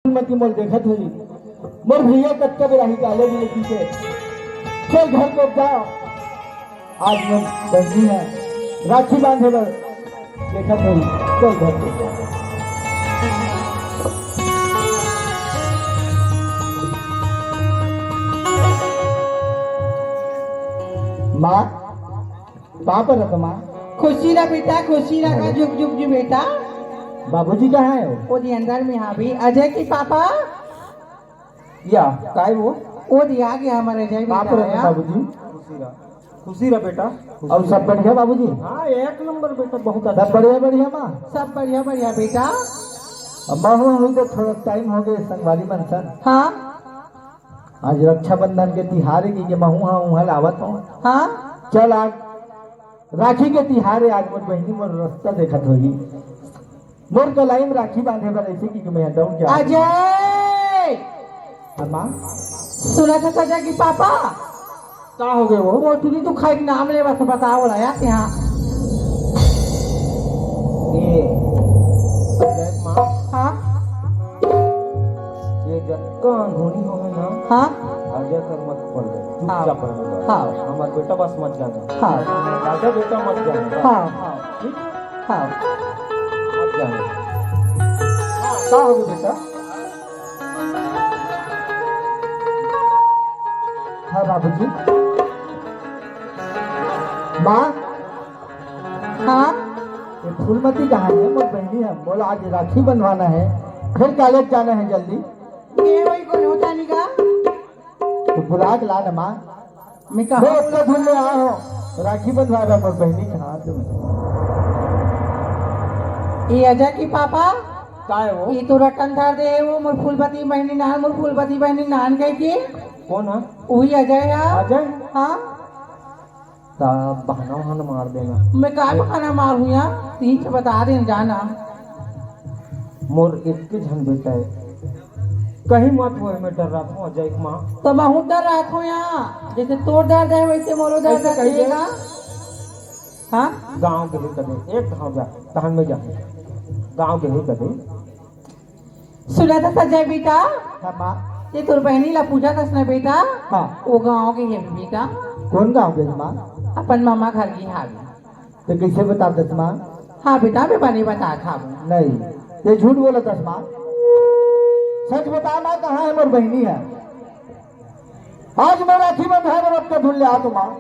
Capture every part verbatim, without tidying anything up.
फूलमती मोर देखत होही, मोर भैया कतका बेर आही काले भी लेके के, चल घर को जा। आज मोर बहिनी हे, राखी बांधे बर देखत होही, चल घर को जा। माँ, पाँव परत हँव माँ। खुशी रह बेटा, खुशी रह, का जुग जुग जी बेटा। बाबूजी कहाँ हे वो? वो जी अंदर में हावे। अजय के पापा। या, काय वो? वो जी आगे हमारे अजय पाँव बेटा परत हँव आया। बाबूजी। खुशी रह, खुशी रह बेटा। अउ सब बढ़िया बाबूजी? हाँ, एक नंबर बेटा, बहुत अच्छा। सब बढ़िया, बढ़िया माँ? सब बढ़िया, बढ़िया बेटा। अब महूँ हुई तो थोड़ा टाइम होगे संगवारी मन सन। हाँ। आज रक्षाबंधन के तिहार हे कि महूँ हा उहाँ लावत हँव। हाँ। चल आज राखी के तिहार हे, आज मोर बहिनी मोर रस्ता देखत होही। मोर कलाई में राखी बांधे बर अइसे कि मैं हटऊँ क्या? अजय! हाँ, माँ? सुनत हस अजय के पापा? का होगे वो? वो टुरी तू खाई के नाम ले बस बताओ ला यार यहाँ। ए, अजय माँ। हाँ? ये जतका अनहोनी होगे ना, हाँ? अजय कर मत बोल दे, हाँ। चुपचाप रह। हाँ। हमार बेटा बस मत जाना। हाँ। राजा बेटा मत जाना। हाँ। ठीक? हाँ। मत जाना। हाँ, का होगे बेटा? हाँ बाबूजी। माँ। हाँ? ये फूलमती कहाँ हे? मोर बहिनी हे, मोला आज राखी बंधवाना हे, फिर कॉलेज जाना हे जल्दी। ये वही कोन होता निका? तो बुला के ला ना माँ। मैं कहाँ? मैं ओतका धुन ले आए हँव, राखी बंधवाए बर मोर बहिनी के हाथ में। ये अजय के पापा? का हे वो? ये तो रटन धर दे हे वो, मोर फूलमती बहिनी नान, मोर फूलमती बहिनी नान कहिके। कोन हे? वही अजय हे। अजय? हाँ। त बहाना वहाना मार देना। मैं का बहाना मारहूँ यार? ठीक से बता दे जाना। मोर एक झन बेटा हे, कहीं मत होय, मैं डर्राथँव अजय के माँ। त महूँ डर्राथँव यार, जइसे तोर दर्द हे वइसे मोरो दर्द हे। हाँ? गाँव गे हे कदे, एक घाँव जा, तहन मैं जाहूँ। गाँव गे हे कदे। सुनत हस अजय बेटा? हाँ, माँ। ये तोर बहिनी ला पूछत हस ना बेटा? हाँ। वो गाँव गे हे बेटा। कोन गाँव गे हे माँ? अपन ममा घर गे हावे। त कइसे बता दस माँ? हाँ बेटा, मैं बने बतात हँव। नहीं, ये झूठ बोलत हस माँ। सच बता माँ, कहाँ हे मोर बहिनी हे? आज मैं राखी बंधाए बर ओतका धुन ले आत हँव माँ।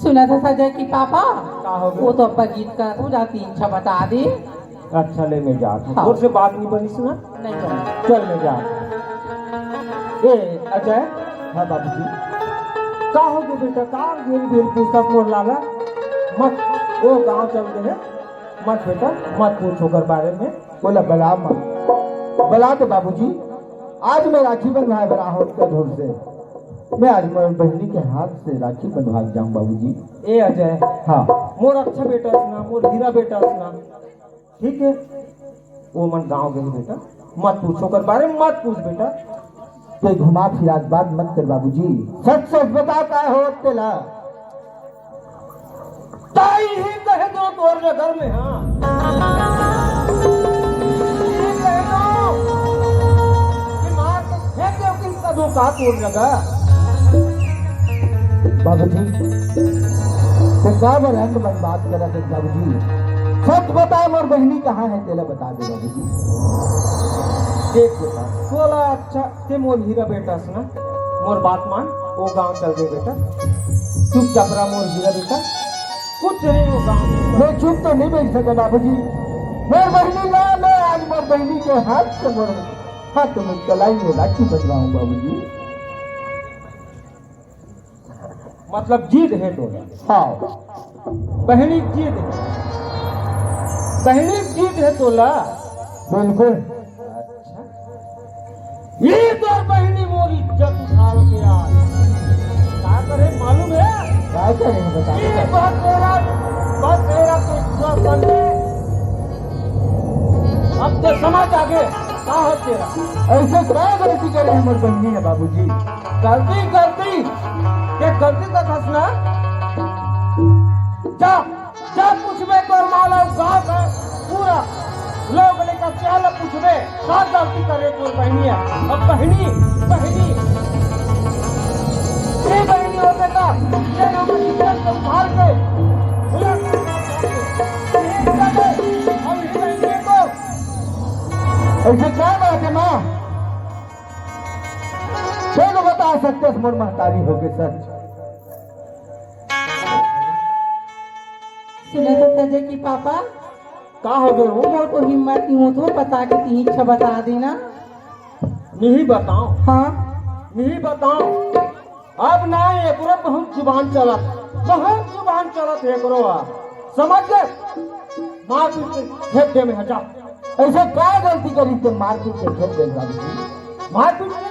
सुनत हस अजय के पापा? का होगे? वो तो अब्बा जिद करत हे, जा तीन छा बता दे। अच्छा ले, मैं जात हँव। हाँ। तोर से बात नइ बनिस ना? नइ बनिस। चल मैं जात हँव। ए अजय। हाँ बाबूजी। का होगे बेटा, का घेरी घेरी पूछथस मोर लाला? मत, वो गाँव चल गे हे। मत बेटा, मत पूछ ओकर बारे में। बोला, बला माँ, बला तो बाबूजी, आज मैं राखी बंधवाए बर आहूँ ओतका धुन से। मैं आज मोर बहिनी के हाथ से राखी बंधवा के जाहूँ बाबूजी। ए अजय। हाँ। मोर अच्छा बेटा हस ना, मोर हीरा बेटा हस ना, ठीक हे? वो मन गाँव गे हे बेटा, मत पूछ ओकर बारे में, मत पूछ बेटा। ते घुमा फिरा के बात मत कर बाबूजी, सच सच बता का होगे तेला। ताई ही कह दो तोर नगर में, हाँ। ये कह दो कि मार के फेंक दो किन कदू का तोर नगर। बाबूजी, ते का बर अंग मन बात करत हे बाबूजी? सच बता, मोर बहिनी कहाँ हे, तेला बता दे बाबूजी। देख बेटा, तोला अच्छा, ते मोर हीरा बेटा हस ना, मोर बात मान, वो गाँव चल दे बेटा, चुपचाप रह मोर हीरा बेटा, कुछ नहीं वो गाँव में। मैं चुप तो नहीं बैठ सकूँ बाबूजी, मोर बहिनी ला, मैं आज मोर बहिनी के हाथ से मोर हाथ में कलाई में राखी बंधवाऊँ बाबूजी। मतलब जिद हे तोला? हाँ। बहिनी जिद हे? बहिनी जिद हे तोला? बिल्कुल। अच्छा। ये तोर बहिनी मोर इज्जत उठाल के आज। का करे मालूम हे? का करे बता। ये बसेरा, बसेरा के छुआ संगे। अब तो समझ आगे, का हो तेरा? ऐसे का गलती करे हमर बहिनी हे बाबूजी? गलती, गलती, ये गलती तो हस ना। जा, जा पूछबे तोर माला गाँव का पूरा। लोग लेकर चल पूछबे, का गलती करे तोर बहिनी हे? अब बहिनी, बहिनी, ये बहिनी हो बेटा, ये हमर इज्जत को उखाड़ के, उलट के मार डाल दे। ये इज्जत है, हम ही बहिनी को। ऐसे का बात है माँ? चलो बता सकते मोर महतारी हो गए सच। सुनो तो सजे की पापा। का हो गए हो? मोर को हिम्मत नहीं हो तो बता के तीन इच्छा बता देना। नहीं बताओ। हाँ। नहीं बताओ। अब ना एकरो बहुत जुबान चलत, बहुत जुबान चलत एकरो आ। समझ गए? मार पीट के फेंक दे में हटा। ऐसे का गलती करी ते मार पीट के फेंक दे बाबूजी? मार पीट के,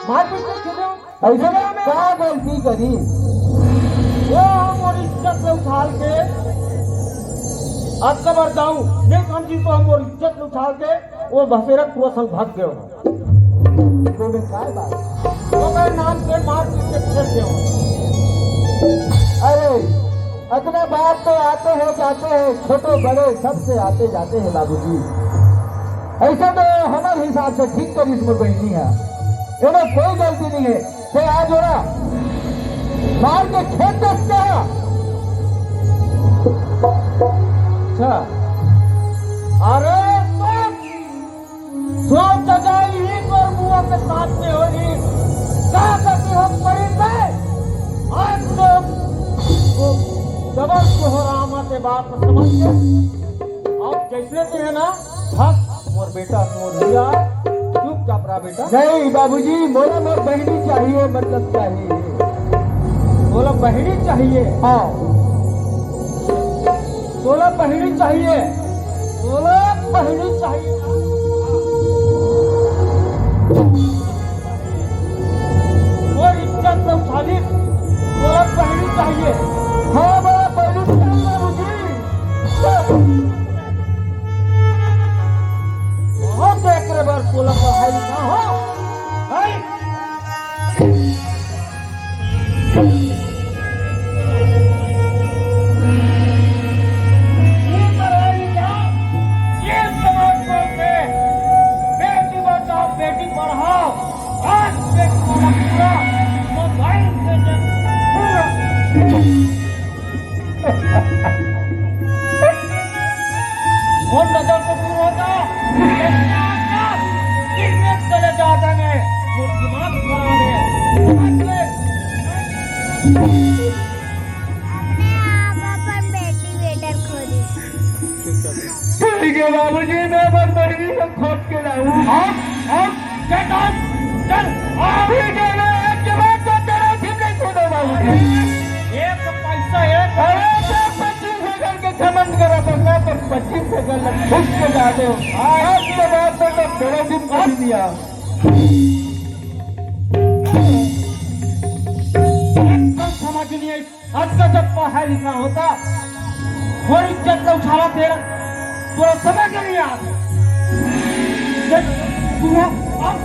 मार पीट के खेले। ऐसे का गलती करी? वो हम और इज्जत से उछाल के, अब कबर जाऊं, नहीं समझी तो हम और इज्जत से उछाल के वो बसेरा पूरा संग भाग गए हो। तो मैं काय बात? तो मैं नाम से मार पीट के फेंक दे हो। अरे, अतना बात तो आते हैं, जाते हैं, छोटे बड़े सबसे आते जाते हैं बाबूजी। ऐसे तो हमारे हिसाब से ठीक करिस मोर बहिनी है, एमे कोई गलती नहीं है। ते आज ओला मार के खेत दस का। अच्छा, अरे तो सोच जाए ही तोर मुआ के साथ में होही। का गलती हो पड़ी बे? आज तो वो डबल कोहरामा के बात समझ के। अब जैसे भी है ना, भाग, मोर बेटा, मोर हीरा, चुपचाप रहा बेटा। नहीं बाबूजी, मोला मोर बहिनी चाहिए, मतलब चाहिए। मोला बहिनी चाहिए? हाँ। तोला बहिनी चाहिए, तोला बहिनी चाहिए। मोर इज्जत तो खाली तोला बहिनी चाहिए। हाँ, मोला बहिनी चाहिए बाबूजी। बहुत एकरे बार तोला पढ़ाई लिखा हो। फोन नजर से दूर होता, इसमें चले जाता ने, वो दिमाग खराब है। अपने आप अपन बेटी बेटर खो दी। ठीक है बाबूजी, मैं अपन बहिनी से खोज के लाऊं। और, और, चल, चल, चल, और। ठीक है ना, एक जवाब तो तेरा भी नहीं खोदो बाबूजी। एक पैसा, एक अरे, तो पच्चीस एकड़ के घमंड करा था, पर पच्चीस एकड़ लग घुस के जा दो। आज के बाद तो मैं तेरा भी कभी दिया। एकदम समझ नहीं आई। आज का जब पढ़ा लिखा होता, थोड़ी इज्जत का उछाला तेरा, तो समझ नहीं आता। जब तू हो, अब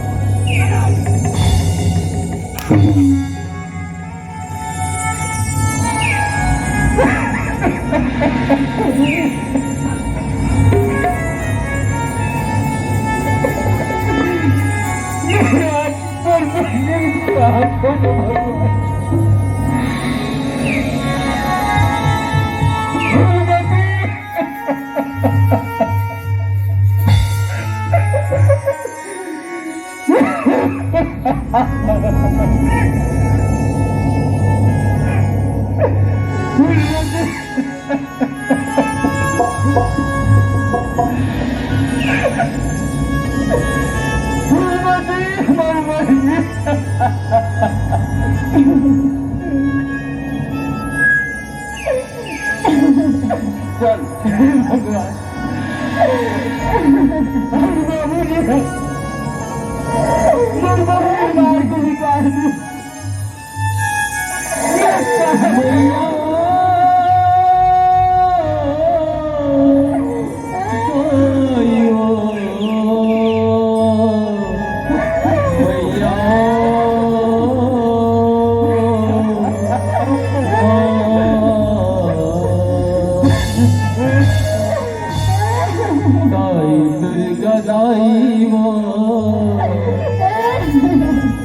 चल, भगवान। बाबूजी, बाबूजी, मार के निकाल दी।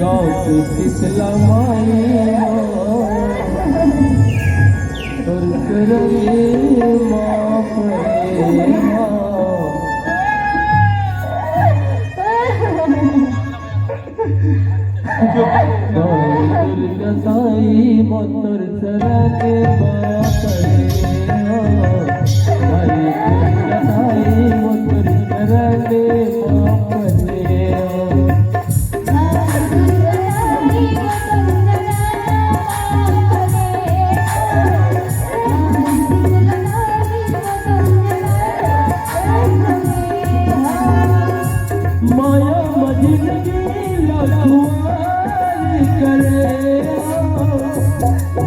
गाँव के शीतला माई हो, तोर चरण म परेंव। दुर्गा साई मोर चरण म परेंव। दुर्गा साई मोर चरण म परेंव। माया मजिन की लखुआर करे,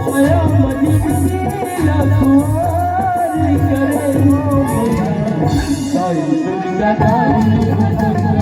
माया मजिन की लखुआर करे। साई दुर्गा साई